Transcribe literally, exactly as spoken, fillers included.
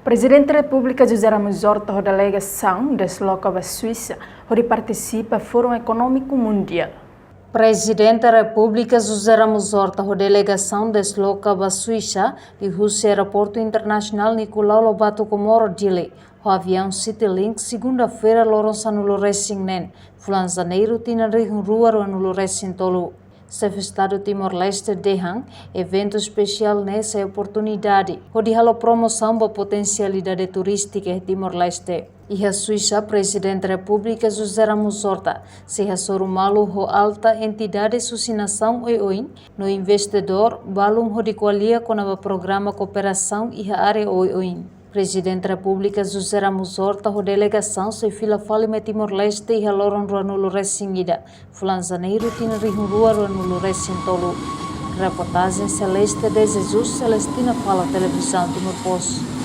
Prezidente Repúblika José Ramos Horta ho delegasaun desloka ba Suisa hodi partisipa Fórum Ekonómiku Mundiál. Prezidente Repúblika José Ramos Horta ho delegasaun desloka ba Suisa liuhusi Aeroportu Internasionál Nicolau Lobato Comoro Dili, ho aviaun Citilink, segunda-feira loron sanulu-resin-neen, fulan Janeiru tinan rihun rua ruanulu-resin-tolu. Xefe Estadu Timor-Leste dehan, eventu espesiál ne'e sai oportunidade hodi halo promosaun ba potensialidade turístika iha Timor-Leste. Iha Suisa, Prezidente Repúblika José Ramos Horta sei hasoru malu ho alta entidades husi nasaun oioin no investidór balun hodi ko'alia kona-ba programa kooperasaun iha área oioin. Prezidente Repúblika José Ramos Horta ho delegasaun sei fila fali mai Timor-Leste iha loron ruanulu-resin-ida, fulan Janeiru tinan rihun rua ruanulu-resin-tolu. Reportajen Celeste de Jesus, Celestina Fala, Televizaun Timor Post.